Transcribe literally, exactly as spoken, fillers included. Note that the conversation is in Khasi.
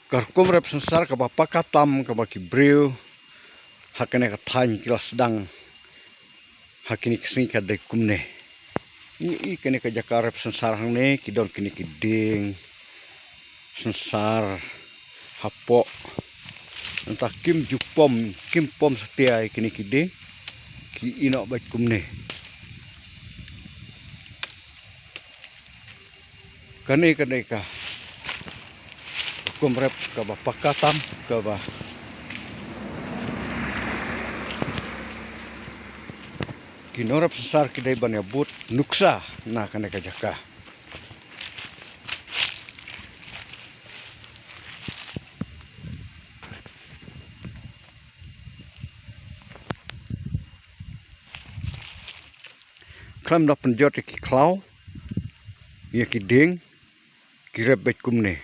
Ka rukom rep synsar kaba paka tam kaba ki briew ha kane ka thaiñ ki la sdang ha kine ki sngi ka dei kumne. Ngi i kane ka jaka rep synsar hangne ki don kine ki dieng synsar hapoh. Nangta kim ju pom, kim pom satia ïa kine ki dieng, ki i noh beit kumne. Kane, kane ka rukom rep kaba paka tam kaba ki nongrep synsar ki dei ban ïa bud nuksa na kane ka jaka. Khlem da pynjot ïa ki khlaw, ïa ki dieng, ki rep beit kumne.